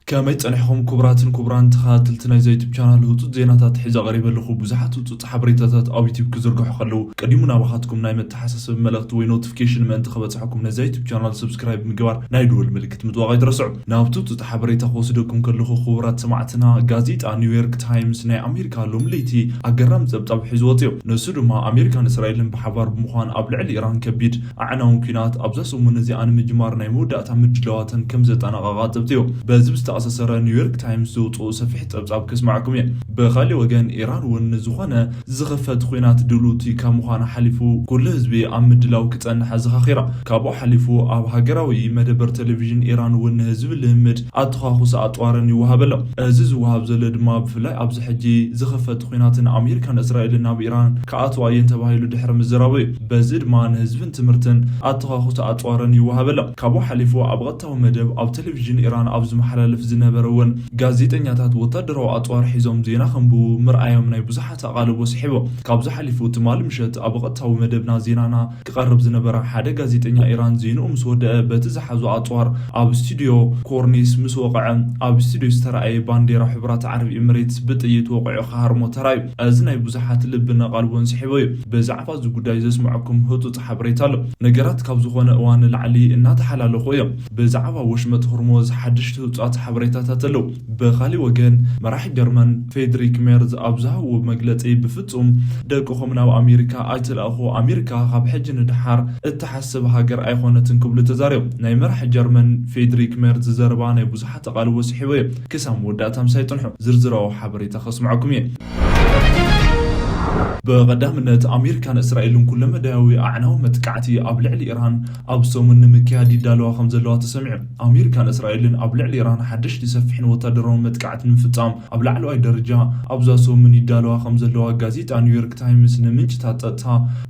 ከመይ ጸኒሕኹም ክቡራትን ክቡራን ተኸታተልቲ ናይዛ ዩቱብ ቻናል? ህጹጽ ዜናታት ሒዘ ቀሪበ ኣለኹ። ብዙሓት ህጹጽ ሓበሬታታት ኣብ ዩቱብ ክዝርግሑ ከለዉ ቀዲሙ ናባኻትኩም ናይ መተሓሳሰቢ መልእኽቲ ወይ ኖቲፊኬሽን ምእንቲ ክበጽሐኩም ነዛ ዩቱብ ቻናል ሰብስክራይብ ምግባር ናይ ደወል ምልክት ምጥዋቕ ኣይትረስዑ። ናብቲ ህጹጽ ሓበሬታ ክወስደኩም ከለኹ ክቡራት ሰማዕትና፣ ጋዜጣ ኒውዮርክ ታይምስ ናይ ኣሜሪካ ሎሚ ለይቲ ኣገራሚ ጸብጻብ ሒዙ ወጺኡ። ንሱ ድማ ኣሜሪካን እስራኤልን ብሓባር ብምዃን ኣብ ልዕሊ ኢራን ከቢድ ኣዕናውን ኲናት ኣብዛ ሰሙን እዚኣ ንምጅማር ናይ መወዳእታ ምድላዋተን ከም ዘጠናቐቓ ጸብጺቡ። በዚ ብዝተኣሳሰረ ኒውዮርክ ታይምስ ዘውጽኦ ሰፊሕ ጸብጻብ ከስማዕኩም እየ። ብኻልእ ወገን ኢራን እውን ንዝኾነ ዝኽፈት ኲናት ድልውቲ ካብ ምዃና ሓሊፉ ኩሉ ህዝቢ ኣብ ምድላው ክጸንሕ ኣዘኻኺራ። ካብኡ ሓሊፉ ኣብ ሃገራዊ መደበር ቴሌቪዥን ኢራን እውን ንህዝቢ ልምድ ኣተዃኹስ ኣጽዋርን ይወሃበሎም። እዚ ዝወሃብ ዘሎ ድማ ብፍላይ ኣብዚ ሕጂ ዝኽፈት ኲናትን ኣሜሪካን እስራኤልን ናብ ኢራን ክኣትዋ እየን ተባሂሉ ድሕሪ ምዝራቡ እዩ። በዚ ድማ ንህዝብን ትምህርትን ኣተዃኹስ ኣጽዋርን ይወሃበሎም። ካብኡ ሓሊፉ ኣብ ቀጥታዊ መደብ ኣብ ቴሌቪዥን ኢራን ኣብ ዝመሓላለፍ ዝነበረ እውን ጋዜጠኛታት ወታደራዊ ኣጽዋር ሒዞም ዜና ከንብቡ ምርኣዮም ናይ ብዙሓት ኣቓልቦ ስሒቡ። ካብዚ ሓሊፉ ትማሊ ምሸት ኣብ ቀጥታዊ መደብና ዜናና ክቐርብ ዝነበረ ሓደ ጋዜጠኛ ኢራን ዜንኡ ምስ ወደአ በቲ ዝሓዞ ኣጽዋር ኣብ ስቱድዮ ኮርኒስ ምስ ወቕዐ ኣብ ስቱድዮ ዝተረኣየ ባንዴራ ሕቡራት ዓረብ ኤምሬትስ ብጥይት ወቒዑ ክሃርሞ ተራእዩ። እዚ ናይ ብዙሓት ልብን ኣቓልቦን ስሒቡ እዩ። ብዛዕባ እዚ ጉዳይ ዘስምዐኩም ህጹጽ ሓበሬታ ኣሎ። ነገራት ካብ ዝኾነ እዋን ንላዕሊ እናተሓላለኹ እዮም። ብዛዕባ ወሽመጥ ሆርሞዝ ሓደሽቲ ህጹጻት ሓበሬታታት ኣለዉ። ብኻልእ ወገን መራሒ ጀርመን ፍሬድሪክ ሜርዝ ኣብ ዝሃብዎ መግለጺ ብፍጹም ደቅኹም ናብ ኣሜሪካ ኣይትልኣኹ፣ ኣሜሪካ ካብ ሕጂ ንደሓር እትሓስብ ሃገር ኣይኾነትን ክብሉ ተዛሪቦም። ናይ መራሒ ጀርመን ፍሬድሪክ ሜርዝ ዘረባ ናይ ብዙሓት ኣቓልቦ ስሒቡ እዩ። ክሳብ መወዳእታ ምሳይ ጽንሑ፣ ዝርዝራዊ ሓበሬታ ከስምዐኩም እየ። ብቐዳምነት ኣሜሪካን እስራኤልን ኩለመዳያዊ ኣዕናዊ መጥቃዕቲ ኣብ ልዕሊ ኢራን ኣብ ሰሙን ንምክያድ ይዳለዋ ከም ዘለዋ ተሰሚዑ። ኣሜሪካን እስራኤልን ኣብ ልዕሊ ኢራን ሓደሽቲ ሰፊሕን ወታደራዊ መጥቃዕቲ ንምፍጻም ኣብ ላዕለዋይ ደረጃ ኣብዛ ሰሙን ይዳለዋ ከም ዘለዋ ጋዜጣ ኒውዮርክ ታይምስ ንምንጭታት ጸጥታ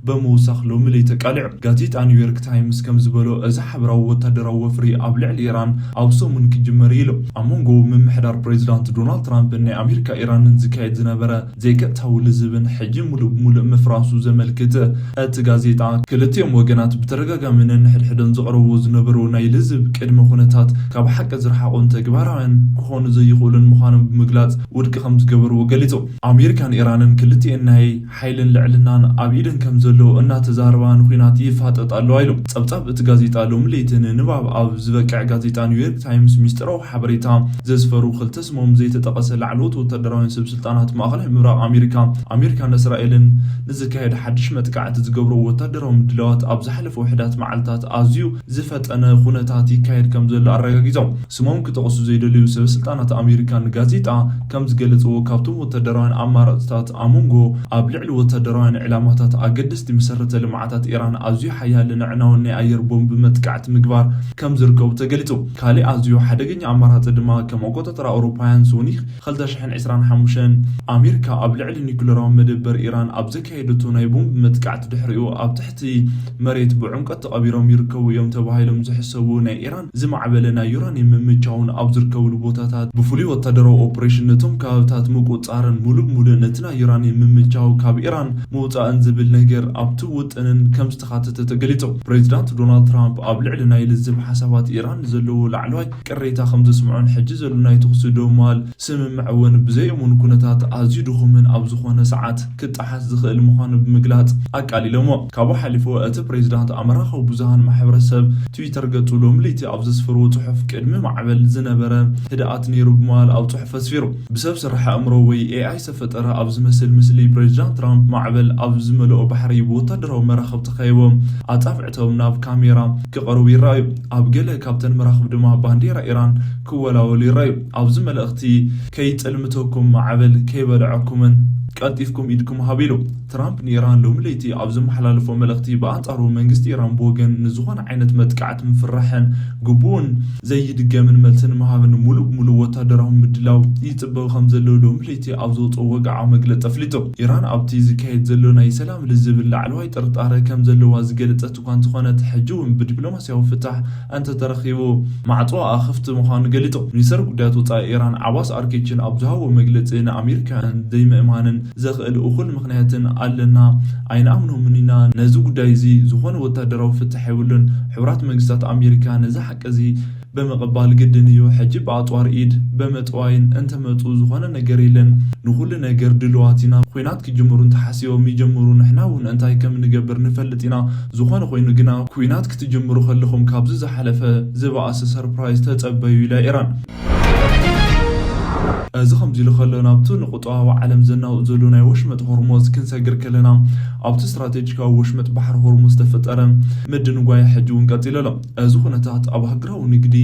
ብምውሳኽ ሎሚ ለይቲ ኣቃሊዑ። ጋዜጣ ኒውዮርክ ታይምስ ከም ዝበሎ፣ እዚ ሓበራዊ ወታደራዊ ወፍሪ ኣብ ልዕሊ ኢራን ኣብ ሰሙን ክጅመር እዩ ኢሉ። ኣብ መንጎ ምምሕዳር ፕሬዚዳንት ዶናልድ ትራምፕን ናይ ኣሜሪካ ኢራንን ዝካየድ ዝነበረ ዘይቀጥታዊ ልዝብን ሕጂ ሙሉእ ብሙሉእ ምፍራሱ ዘመልክት እቲ ጋዜጣ፣ ክልቲኦም ወገናት ብተደጋጋሚ ነንሕድሕዶም ዘቕረብዎ ዝነበሩ ናይ ልዝብ ቅድመ ኩነታት ካብ ሓቂ ዝረሓቑን ተግባራውያን ክኾኑ ዘይኽእሉን ምዃኖም ብምግላጽ ውድቂ ከም ዝገበርዎ ገሊጹ። ኣሜሪካን ኢራንን ክልቲኤን ናይ ሓይልን ልዕልናን ኣብ ኢደን ከም ዘሎ እናተዛረባ ንኹናት ይፋጠጣ ኣለዋ ኢሉ። ጸብጻብ እቲ ጋዜጣ ሎሚ ለይቲ ንንባብ ኣብ ዝበቅዕ ጋዜጣ ኒውዮርክ ታይምስ ሚስጢራዊ ሓበሬታ ዘስፈሩ ክልተ ስሞም ዘይተጠቐሰ ላዕለዎት ወታደራውያን ሰብ ስልጣናት ማእኸላይ ምብራቕ ኣሜሪካ፣ ኣሜሪካን እስራኤልን ንዝካየድ ሓድሽ መጥቃዕቲ ዝገብሮ ወታደራዊ ምድላዋት ኣብ ዝሓለፈ ውሕዳት መዓልታት ኣዝዩ ዝፈጠነ ኩነታት ይካየድ ከም ዘሎ ኣረጋጊጾም። ስሞም ክጠቕሱ ዘይደለዩ ሰብ ስልጣናት ኣሜሪካ ንጋዜጣ ከም ዝገለጽዎ፣ ካብቶም ወታደራውያን ኣማራጽታት ኣመንጎ ኣብ ልዕሊ ወታደራውያን ዕላማታት ኣገደስቲ መሰረተ ልምዓታት ኢራን ኣዝዩ ሓያልን ኣዕናውን ናይ ኣየር ቦምብ መጥቃዕቲ ምግባር ከም ዝርከቡ ተገሊጹ። ካልእ ኣዝዩ ሓደገኛ ኣማራጺ ድማ ከም ኣቆጻጽራ ኣውሮፓውያን ሶኒክ ክልተ ሽሕን ዕስራን ሓሙሽተን ኣሜሪካ ኣብ ልዕሊ ኒኩለራዊ መደበር ኢራን ኣብ ዘካየደቶ ናይ ቦምብ መጥቃዕቲ ድሕሪኡ ኣብ ትሕቲ መሬት ብዕምቀት ተቐቢሮም ይርከቡ እዮም ተባሂሎም ዝሕሰቡ ናይ ኢራን ዝማዕበለ ናይ ዩራኒየም ምምቻውን ኣብ ዝርከብሉ ቦታታት ብፍሉይ ወታደራዊ ኦፕሬሽን ነቶም ከባብታት ምቁጽጻርን ሙሉእ ብሙሉእ ነቲ ናይ ዩራኒየም ምምቻው ካብ ኢራን ምውጻእን ዝብል ነገር ኣብቲ ውጥንን ከም ዝተኻተተ ተገሊጹ። ፕሬዚዳንት ዶናልድ ትራምፕ ኣብ ልዕሊ ናይ ልዝብ ሓሳባት ኢራን ዘለዎ ላዕለዋይ ቅሬታ ከም ዘስምዖን ሕጂ ዘሎ ናይ ተኹሲ ደው ምባል ስምምዕ እውን ብዘይእሙን ኩነታት ኣዝዩ ድኹምን ኣብ ዝኾነ ሰዓት ክጠሓስ ዝኽእል ምዃኑ ብምግላጽ ኣቃሊሎሞ። ካብኡ ሓሊፉ እቲ ፕሬዚዳንት ኣብ መራኸቢ ብዙሃን ማሕበረሰብ ትዊተር ገጹ ሎሚ ለይቲ ኣብ ዘስፈርዎ ጽሑፍ፣ ቅድሚ ማዕበል ዝነበረ ህድኣት ነይሩ ብምባል ኣብ ጽሑፍ ኣስፊሩ። ብሰብ ስራሕ ኣእምሮ ወይ ኤ ኣይ ዝተፈጠረ ኣብ ዝመስል ምስሊ ፕሬዚዳንት ትራምፕ ማዕበል ኣብ ዝመልኦ ባሕሪ ብወታደራዊ መራኽብ ተኸቢቦም ኣጻብዕቶም ናብ ካሜራ ክቐርቡ ይረኣዩ። ኣብ ገለ ካብተን መራኽብ ድማ ባንዴራ ኢራን ክወላወሉ ይረኣዩ። ኣብዚ መልእኽቲ፣ ከይጥልምተኩም፣ ማዕበል ከይበልዐኩምን ቀልጢፍኩም ኢድኩም ሃቡ ኢሉ። ትራምፕ ንኢራን ሎሚ ለይቲ ኣብ ዘመሓላለፎ መልእኽቲ፣ ብኣንጻሩ መንግስቲ ኢራን ብወገን ንዝኾነ ዓይነት መጥቃዕቲ ምፍርራሕን ግቡእን ዘይድገምን መልሲ ንምሃብን ሙሉእ ብሙሉእ ወታደራዊ ምድላው ይጽበ ከም ዘሎ ሎሚ ለይቲ ኣብ ዘውጽኦ ወግዓዊ መግለጺ ኣፍሊጡ። ኢራን ኣብቲ ዝካየድ ዘሎ ናይ ሰላም ልዝብን ላዕለዋይ ጥርጣረ ከም ዘለዋ ዝገለጸት እኳ እንተኾነት፣ ሕጂ እውን ብዲፕሎማስያዊ ፍታሕ እንተተረኺቡ ማዕጾኣ ክፍቲ ምዃኑ ገሊጹ። ሚኒስተር ጉዳያት ወጻኢ ኢራን ዓባስ ኣርኪችን ኣብ ዝሃቦ መግለጺ፣ ንኣሜሪካውያን ዘይምእማንን ዘኽእል እኹል ምኽንያትን ኣለና፣ ኣይንኣምኖምን ኢና። ነዚ ጉዳይ እዚ ዝኾነ ወታደራዊ ፍታሕ የብሉን። ሕቡራት መንግስታት ኣሜሪካ ነዚ ሓቂ እዚ ብምቕባል ግድን እዩ። ሕጂ ብኣጽዋር ኢድ በመጥዋይን እንተመጹ ዝኾነ ነገር የለን። ንኹሉ ነገር ድልዋት ኢና። ኲናት ክጅምሩ እንተሓሲቦም ይጀምሩ። ንሕና እውን እንታይ ከም ንገብር ንፈልጥ ኢና። ዝኾነ ኮይኑ ግና ኲናት ክትጅምሩ ከለኹም ካብዚ ዝሓለፈ ዝበኣሰ ሰርፕራይዝ ተጸበዩ ኢላ ኢራን። እዚ ከምዚ ኢሉ ከሎ ናብቲ ንቁጠባዊ ዓለም ዘናውጽ ዘሎ ናይ ወሽመጥ ሆርሞዝ ክንሰግር ከለና ኣብቲ ስትራቴጂካዊ ወሽመጥ ባሕሪ ሆርሙዝ ዝተፈጠረ ምድንጓይ ሕጂ እውን ቀጺሉ ኣሎ። እዚ ኩነታት ኣብ ሃገራዊ ንግዲ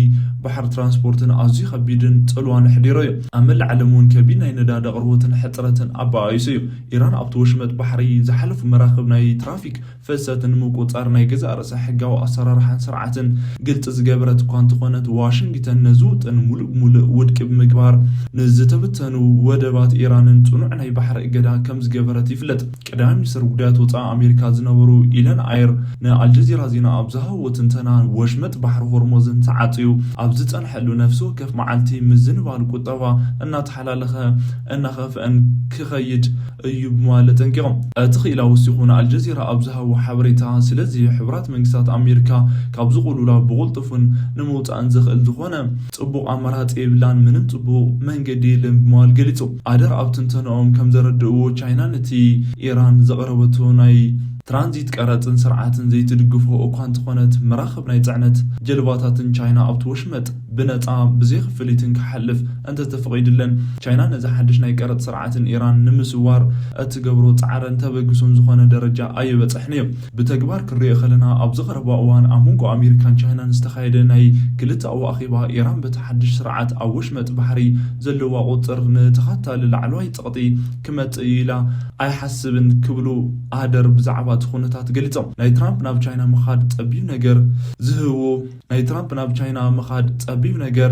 ባሕሪ ትራንስፖርትን ኣዝዩ ከቢድን ጽልዋን ኣሕዲሩ እዩ። ኣብ መላእ ዓለም እውን ከቢድ ናይ ነዳዲ ኣቕርቦትን ሕጽረትን ኣበኣኢሱ እዩ። ኢራን ኣብቲ ወሽመጥ ባሕሪ ዝሓለፉ መራኽብ ናይ ትራፊክ ፍሰት ንምቁጻር ናይ ገዛእ ርእሳ ሕጋዊ ኣሰራርሓን ስርዓትን ግልጺ ዝገበረት እኳ እንተኾነት፣ ዋሽንግተን ነዚ ውጥን ሙሉእ ብሙሉእ ውድቂ ብምግባር ንዝተበተኑ ወደባት ኢራንን ጽኑዕ ናይ ባሕሪ እገዳ ከም ዝገበረት ይፍለጥ። ቀዳማይ ሚኒስትር ጉዳያት ወጻኢ ኣሜሪካ ዝነበሩ ኢለን ኣየር ንኣልጀዚራ ዜና ኣብ ዝሃብዎ ትንተና፣ ወሽመጥ ባሕሪ ሆርሞዝን ተዓጽዩ ኣብ ዝጸንሐሉ ነፍሲ ወከፍ መዓልቲ ምዝንባል ቁጠባ እናተሓላለኸ እናኸፍአን ክኸይድ እዩ ብምባል ኣጠንቂቖም። እቲ ክኢላ ወሲኹ ንኣልጀዚራ ኣብ ዝሃቦ ሓበሬታ፣ ስለዚ ሕቡራት መንግስታት ኣሜሪካ ካብዚ ቅልውላው ብቕልጡፍን ንምውጻእን ዘኽእል ዝኾነ ጽቡቕ ኣማራጺ የብላን፣ ምንም ጽቡቕ መንገዲ የለን ብምባል ገሊጹ። ኣደር ኣብ ትንተንኦም ከም ዘረድእዎ፣ ቻይና ነቲ ኢራን ዘቕረበቶ ናይ ትራንዚት ቀረጽን ስርዓትን ዘይትድግፎ እኳ እንተኾነት፣ መራኽብ ናይ ጽዕነት ጀልባታትን ቻይና ኣብቲ ወሽመጥ ብነጻ ብዘይ ክፍሊትን ክሓልፍ እንተተፈቒዱለን፣ ቻይና ነዚ ሓድሽ ናይ ቀረጽ ስርዓትን ኢራን ንምስዋር እትገብሮ ጻዕርን ተበግሶን ዝኾነ ደረጃ ኣይበጽሕን እዩ። ብተግባር ክንሪኦ ከለና፣ ኣብዚ ቀረባ እዋን ኣብ መንጎ ኣሜሪካን ቻይናን ዝተኻየደ ናይ ክልተኣዊ ኣኼባ፣ ኢራን በቲ ሓድሽ ስርዓት ኣብ ወሽመጥ ባሕሪ ዘለዋ ቁጽር ንተኸታሊ ላዕለዋይ ጸቕጢ ክመጽእ እዩ ኢላ ኣይሓስብን ክብሉ ኣደር ብዛዕባ እቲ ኩነታት ገሊጾም። ናይ ትራምፕ ናብ ቻይና ምኻድ ጸቢብ ነገር ዝህቦ ናይ ትራምፕ ናብ ቻይና ምኻድ ጸቢብ ነገር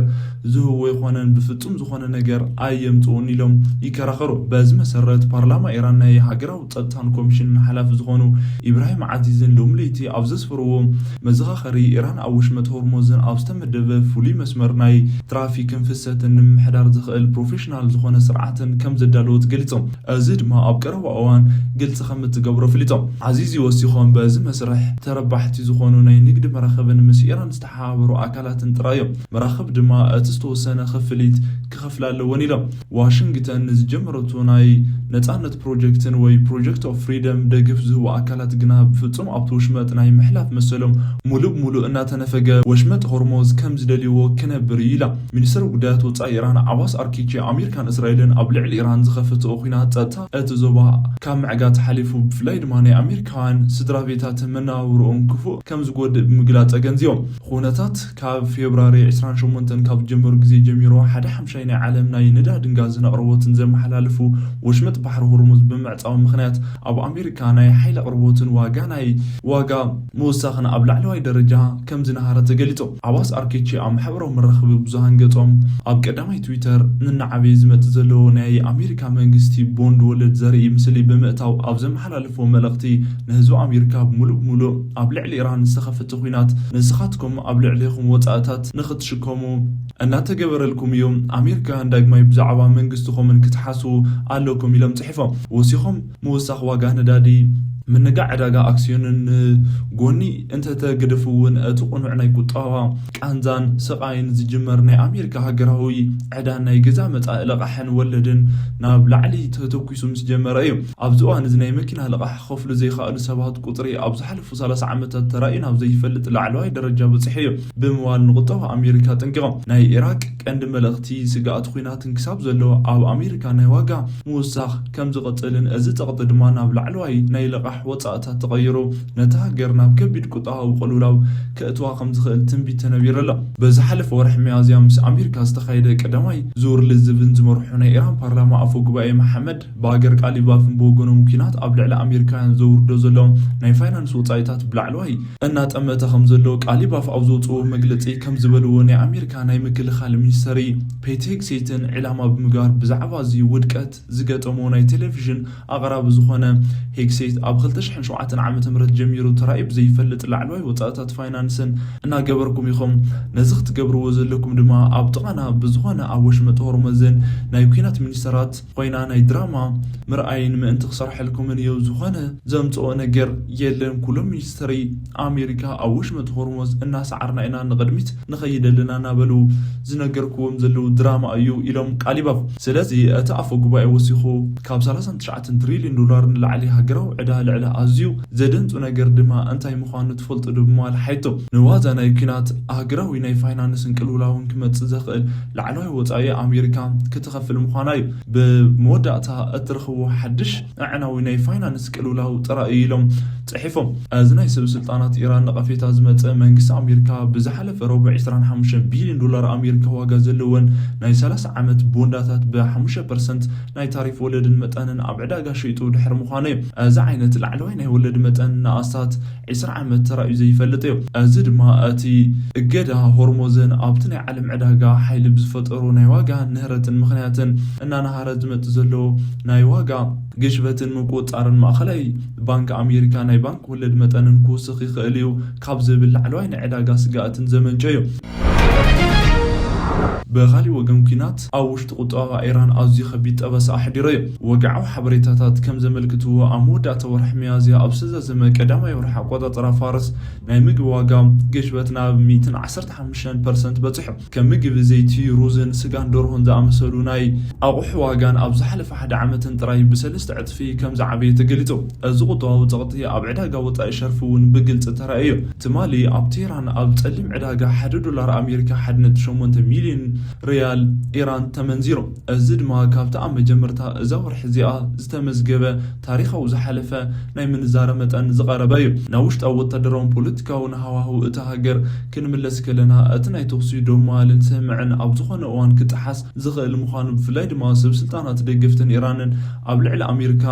ዝህቦ ኣይኮነን፣ ብፍጹም ዝኾነ ነገር ኣየምጽኡን ኢሎም ይከራኸሩ። በዚ መሰረት ፓርላማ ኢራን ናይ ሃገራዊ ጸጥታን ኮሚሽንን ሓላፊ ዝኾኑ ኢብራሂም ዓዚዝን ሎሚ ለይቲ ኣብ ዘስፈርዎ መዘኻኸሪ፣ ኢራን ኣብ ወሽመጥ ሆርሞዝን ኣብ ዝተመደበ ፍሉይ መስመር ናይ ትራፊክን ፍሰትን ንምምሕዳር ዘኽእል ፕሮፌሽናል ዝኾነ ስርዓትን ከም ዘዳለወት ገሊጾም። እዚ ድማ ኣብ ቀረባ እዋን ግልጺ ከም እትገብሮ ኣፍሊጦም። ዓዚዚ ወሲኾም፣ በዚ መስርሕ ተረባሕቲ ዝኾኑ ናይ ንግዲ መራኸብን ምስ ኢራን ዝተሓባበሩ ኣካላትን ጥራይ እዮም። መራኽብ ድማ እቲ ዝተወሰነ ክፍሊት ክኸፍላ ኣለወን ኢሎም። ዋሽንግተን ንዝጀመረቶ ናይ ነጻነት ፕሮጀክትን ወይ ፕሮጀክት ኦፍ ፍሪደም ደገፍ ዝህቡ ኣካላት ግና ብፍጹም ኣብቲ ወሽመጥ ናይ ምሕላፍ መሰሎም ሙሉእ ብሙሉእ እናተነፈገ፣ ወሽመጥ ሆርሞዝ ከም ዝደልይዎ ክነብር እዩ ኢላ። ሚኒስትር ጉዳያት ወጻኢ ኢራን ዓባስ ኣርኪቺ፣ ኣሜሪካን እስራኤልን ኣብ ልዕሊ ኢራን ዝኸፈትኦ ኲናት ጸጥታ እቲ ዞባ ካብ ምዕጋት ሓሊፉ፣ ብፍላይ ድማ ናይ ኣሜሪካውያን ስድራ ቤታት መነባብሮኦም ክፉእ ከም ዝጎድእ ብምግላጽ ኣገንዚቦም። ኩነታት ካብ ፌብራሪ ዕስራን ሸሞንተን ካብ ዝጀመሩ ግዜ ጀሚሩ፣ ሓደ ሓምሻይ ናይ ዓለም ናይ ነዳድን ጋዝን ኣቕርቦትን ዘመሓላልፉ ወሽመጥ ባሕሪ ሆርሙዝ ብምዕጻው ምኽንያት፣ ኣብ ኣሜሪካ ናይ ሓይሊ ኣቕርቦትን ዋጋ ናይ ዋጋ ምውሳኽን ኣብ ላዕለዋይ ደረጃ ከም ዝነሃረ ተገሊጹ። ዓባስ ኣርኪቺ ኣብ ማሕበራዊ መራኸቢ ብዙሃን ገጾም ኣብ ቀዳማይ ትዊተር፣ ንናዓበይ ዝመጽእ ዘሎ ናይ ኣሜሪካ መንግስቲ ቦንድ ወለድ ዘርኢ ምስሊ ብምእታው ኣብ ዘመሓላለፍዎ መልእኽቲ፣ ንህዝቢ ኣሜሪካ ብሙሉእ ብሙሉእ ኣብ ልዕሊ ኢራን ዝተኸፈተ ኲናት፣ ንስኻትኩም ኣብ ልዕሌኹም ወጻእታት ንኽትሽከሙ እናተገበረልኩም እዩ። ኣሜሪካውያን ዳግማይ ብዛዕባ መንግስትኹምን ክትሓስቡ ኣለኩም ኢሎም ጽሒፎም። ወሲኾም፣ ምውሳኽ ዋጋ ነዳዲ፣ ምንጋዕ ዕዳጋ ኣክስዮንን ንጎኒ እንተተገደፉ እውን፣ እቲ ቅኑዕ ናይ ቁጠባ ቃንዛን ስቓይን ዝጅመር ናይ ኣሜሪካ ሃገራዊ ዕዳን ናይ ገዛ መጻኢ ልቓሕን ወለድን ናብ ላዕሊ ተተኲሱ ምስ ጀመረ እዩ። ኣብዚ እዋን እዚ ናይ መኪና ልቓሕ ክኸፍሉ ዘይከኣሉ ሰባት ቁጽሪ ኣብ ዝሓለፉ ሰላሳ ዓመታት ተራእዩ ናብ ዘይፈልጥ ላዕለዋይ ደረጃ በጺሑ እዩ ብምባል ንቁጠባ ኣሜሪካ ኣጠንቂቖም። ናይ ኢራቅ ቀንዲ መልእኽቲ ስግኣት ኲናትን ክሳብ ዘሎ ኣብ ኣሜሪካ ናይ ዋጋ ምውሳኽ ከም ዝቕጽልን፣ እዚ ጸቕጢ ድማ ናብ ላዕለዋይ ናይ ልቓሕ ወጻእታት ተቐይሩ፣ ነታ ሃገር ናብ ከቢድ ቁጠባዊ ቅልውላው ከእትዋ ከም ዝኽእል ትንቢት ተነቢሩ ኣሎ። ብዝሓለፈ ወርሒ ሚያዝያ ምስ ኣሜሪካ ዝተኻየደ ቀዳማይ ዙር ልዝብን ዝመርሑ ናይ ኢራን ፓርላማ ኣፈ ጉባኤ መሓመድ ባገር ቃሊባፍን ብወገኖም፣ ኲናት ኣብ ልዕሊ ኣሜሪካውያን ዘውርዶ ዘሎ ናይ ፋይናንስ ወጻኢታት ብላዕለዋይ እናጠመተ ከም ዘሎ ቃሊባፍ ኣብ ዘውፅዎ መግለፂ ከም ዝበልዎ፣ ናይ ኣሜሪካ ናይ ምክልኻል ሚኒስተሪ ፔት ሄግሴትን ዕላማ ብምግባር ብዛዕባ እዚ ውድቀት ዝገጠሞ ናይ ቴሌቪዥን ኣቕራቢ ዝኾነ ሄግሴት ኣብ ክልተ ሽሕን ሸውዓተን ዓመተ ምህረት ጀሚሩ ተራእዩ ብዘይፈልጥ ላዕለዋይ ወጻእታት ፋይናንስን እናገበርኩም ኢኹም። ነዚ ክትገብርዎ ዘለኩም ድማ ኣብ ጥቓና ብዝኾነ ኣብ ወሽመጥ ሆርሙዝን ናይ ኲናት ሚኒስተራት ኮይና ናይ ድራማ ምርኣይን ምእንቲ ክሰርሐልኩምን እዩ። ዝኾነ ዘምጽኦ ነገር የለን። ኩሎም ሚኒስተሪ ኣሜሪካ ኣብ ወሽመጥ ሆርሙዝ እናሰዓርና ኢና ንቕድሚት ንኸይድ ኣለና እናበሉ ዝነገርክዎም ዘለዉ ድራማ እዩ ኢሎም ቃሊባፍ። ስለዚ እቲ ኣፈ ጉባኤ ወሲኹ ካብ ሰላሳን ትሽዓተን ትሪልዮን ዶላር ንላዕሊ ሃገራዊ ዕዳ ልዕሊ ኣዝዩ ዘደንጹ ነገር ድማ እንታይ ምዃኑ ትፈልጡ ዶ ብምባል ሓይቶ። ንዋዛ ናይ ኲናት ሃገራዊ ናይ ፋይናንስን ቅልውላውን ክመጽእ ዘኽእል ላዕለዋይ ወጻኢ ኣሜሪካ ክትኸፍል ምዃና እዩ። ብመወዳእታ እትረኽቦ ሓድሽ ኣዕናዊ ናይ ፋይናንስ ቅልውላው ጥራይ እዩ ኢሎም ጽሒፎም። እዚ ናይ ሰብ ስልጣናት ኢራን ነቐፌታ ዝመጸ መንግስቲ ኣሜሪካ ብዝሓለፈ ረቡዕ ዕስራን ሓሙሽተን ቢልዮን ዶላር ኣሜሪካ ዋጋ ዘለወን ናይ ሰላሳ ዓመት ቦንዳታት ብ ሓሙሽተ ፐርሰንት ናይ ታሪፍ ወለድን መጠንን ኣብ ዕዳጋ ሸይጡ ድሕሪ ምዃኑ እዩ። እዚ ዓይነት ላዕለዋይ ናይ ወለድ መጠን ንኣስታት ዕስራ ዓመት ተራእዩ ዘይፈልጥ እዩ። እዚ ድማ እቲ እገዳ ሆርሞዝን ኣብቲ ናይ ዓለም ዕዳጋ ሓይሊ ብዝፈጠሩ ናይ ዋጋ ንህረትን ምኽንያትን እናናሃረ ዝመጽእ ዘሎ ናይ ዋጋ ግሽበትን ምቁጽጻርን ማእኸላይ ባንክ ኣሜሪካ ናይ ባንክ ወለድ መጠንን ክውስኽ ይኽእል እዩ ካብ ዝብል ላዕለዋይ ናይ ዕዳጋ ስግኣትን ዘመንጨ እዩ። ብኻሊእ ወገን ኲናት ኣብ ውሽጢ ቁጠባ ኢራን ኣዝዩ ከቢድ ጠበሳ ኣሕዲሩ እዩ። ወግዓዊ ሓበሬታታት ከም ዘመልክትዎ ኣብ መወዳእታ ወርሒ ሚያዝያ ኣብ ዝተዛዘመ ቀዳማይ ወርሒ ኣቆጻጽራ ፋርስ ናይ ምግቢ ዋጋ ግሽበት ናብ ሚእትን ዓሰርተ ሓሙሽተን ፐርሰንት በጺሑ። ከም ምግቢ ዘይቲ፣ ሩዝን ስጋን ደርሆን ዝኣመሰሉ ናይ ኣቑሑ ዋጋን ኣብ ዝሓለፈ ሓደ ዓመትን ጥራይ ብሰለስተ ዕጽፊ ከም ዝዓበየ ተገሊጹ። እዚ ቁጠባዊ ጸቕጢ ኣብ ዕዳጋ ወጻኢ ሸርፊ እውን ብግልጺ ተራእዩ። ትማሊ ኣብ ቴህራን ኣብ ጸሊም ዕዳጋ ሓደ ዶላር ኣሜሪካ ሓደ ነጥቢ ሸሞንተ ሚልዮን ሪያል ኢራን ተመንዚሩ። እዚ ድማ ካብቲ ኣብ መጀመርታ እዛ ወርሒ እዚኣ ዝተመዝገበ ታሪኻዊ ዝሓለፈ ናይ ምንዛረ መጠን ዝቐረበ እዩ። ናብ ውሽጣዊ ወታደራውን ፖለቲካውን ሃዋህው እታ ሃገር ክንምለስ ከለና፣ እቲ ናይ ተኹሲ ዶብ ምባልን ስምምዕን ኣብ ዝኾነ እዋን ክጠሓስ ዝኽእል ምዃኑ፣ ብፍላይ ድማ ሰብ ስልጣናት ደገፍትን ኢራንን ኣብ ልዕሊ ኣሜሪካ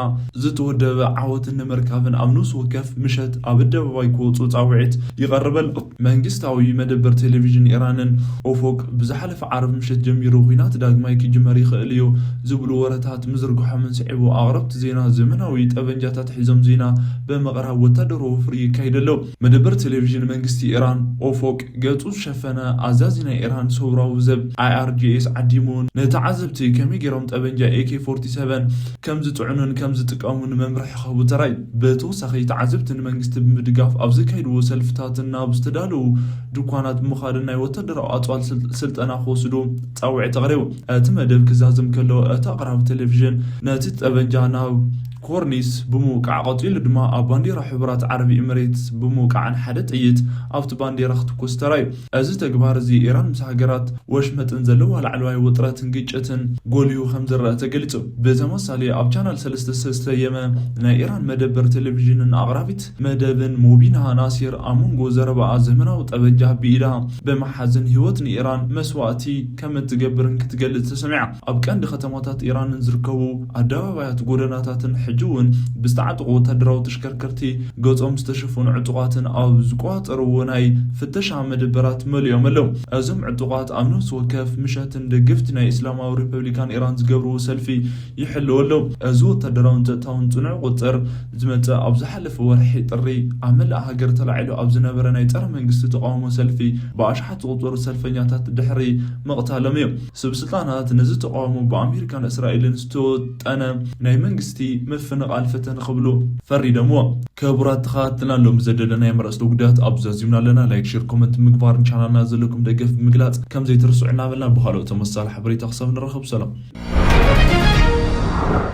ዝተወደበ ዓወትን ንምርካብን ኣብ ነፍሲ ወከፍ ምሸት ኣብ ኣደባባይ ክወጹ ጻውዒት ይቐርብ ኣሎ። መንግስታዊ መደበር ቴሌቪዥን ኢራንን ኦፎቅ ብዝሓለፈ ዓርብ ምሸት ጀሚሩ ኲናት ዳግማይ ክጅመር ይኽእል እዩ ዝብሉ ወረታት ምዝርግሖምን ስዒቡ፣ ኣቕረብቲ ዜና ዘመናዊ ጠበንጃታት ሒዞም ዜና ብምቕራብ ወታደራዊ ወፍሪ ይካየድ ኣሎ። መደበር ቴሌቪዥን መንግስቲ ኢራን ኦፎቅ ገጹ ዝሸፈነ ኣዛዚ ናይ ኢራን ሰውራዊ ዘብ ኣይ ኣር ጂ ኤስ ዓዲሙ ንተዓዘብቲ ከመይ ገይሮም ጠበንጃ ኤ ኬ ፎርቲ ሰቨን ከም ዝጥዕኑን ከም ዝጥቀሙን መምርሒ ክህቡ ተራእዩ። ብተወሳኺ ተዓዘብቲ ንመንግስቲ ብምድጋፍ ኣብ ዘካየድዎ ሰልፍታትን ናብ ዝተዳለዉ ድኳናት ብምኻድን ናይ ወታደራዊ ኣጽዋር ስል-፣ ስልጠና ክወስዱ ጻውዒት ኣቕሪቡ። እቲ መደብ ክዛዘም ከሎ እቲ ኣቕራቢ ቴሌቪዥን ነቲ ጠበንጃ ናብ ኮርኒስ ብምውቃዕ፣ ቀጺሉ ድማ ኣብ ባንዴራ ሕቡራት ዓረብ ኤምሬትስ ብምውቃዕን ሓደ ጥይት ኣብቲ ባንዴራ ክትኩስ ተራእዩ። እዚ ተግባር እዚ ኢራን ምስ ሃገራት ወሽመጥን ዘለዋ ላዕለዋይ ውጥረትን ግጭትን ጎሊሁ ከም ዝረአ ተገሊጹ። ብተመሳሳሊ ኣብ ቻናል ሰለስተ ዝተሰየመ ናይ ኢራን መደበር ቴሌቪዥንን ኣቕራቢት መደብን ሞቢና ናሲር ኣብ መንጎ ዘረባኣ ዘመናዊ ጠበንጃ ብኢዳ ብምሓዝን ህይወት ንኢራን መስዋእቲ ከም እትገብርን ክትገልጽ ተሰሚዓ። ኣብ ቀንዲ ከተማታት ኢራንን ዝርከቡ ኣደባባያት ጎደናታትን ሕጂ እውን ብዝተዓጠቑ ወታደራዊ ተሽከርከርቲ ገጾም ዝተሸፈኑ ዕጡቓትን ኣብ ዝቆጻጸርዎ ናይ ፍተሻ መደበራት መሊኦም ኣለዉ። እዞም ዕጡቓት ኣብ ነፍሲ ወከፍ ምሸትን ደገፍቲ ናይ እስላማዊ ሪፐብሊካን ኢራን ዝገብርዎ ሰልፊ ይሕልዉ ኣለዉ። እዚ ወታደራውን ጸጥታውን ጽኑዕ ቁጽጽር ዝመጸ ኣብ ዝሓለፈ ወርሒ ጥሪ ኣብ መላእ ሃገር ተላዒሉ ኣብ ዝነበረ ናይ ጸረ መንግስቲ ተቃውሞ ሰልፊ ብኣሽሓት ዝቑጸሩ ሰልፈኛታት ድሕሪ ምቕታሎም እዩ። ሰብ ስልጣናት ነዚ ተቃውሞ ብኣሜሪካን እስራኤልን ዝተወጠነ ናይ መንግስቲ ምፍንቓል ፈተነ ክብሉ ፈሪዶምዎ። ክቡራት ተኸታተልትና፣ ሎም ዘደለናዮም ኣርእስተ ጉዳያት ኣብዚ ዛዚምና ኣለና። ላይክ፣ ሼር፣ ኮመንት ምግባርን ቻናልና ዘለኩም ደገፍ ብምግላጽ ከም ዘይትርስዑ እናበልና፣ ብኻልኦት ተመሳሳሊ ሓበሬታ ክሳብ ንራኸብ ሰላም።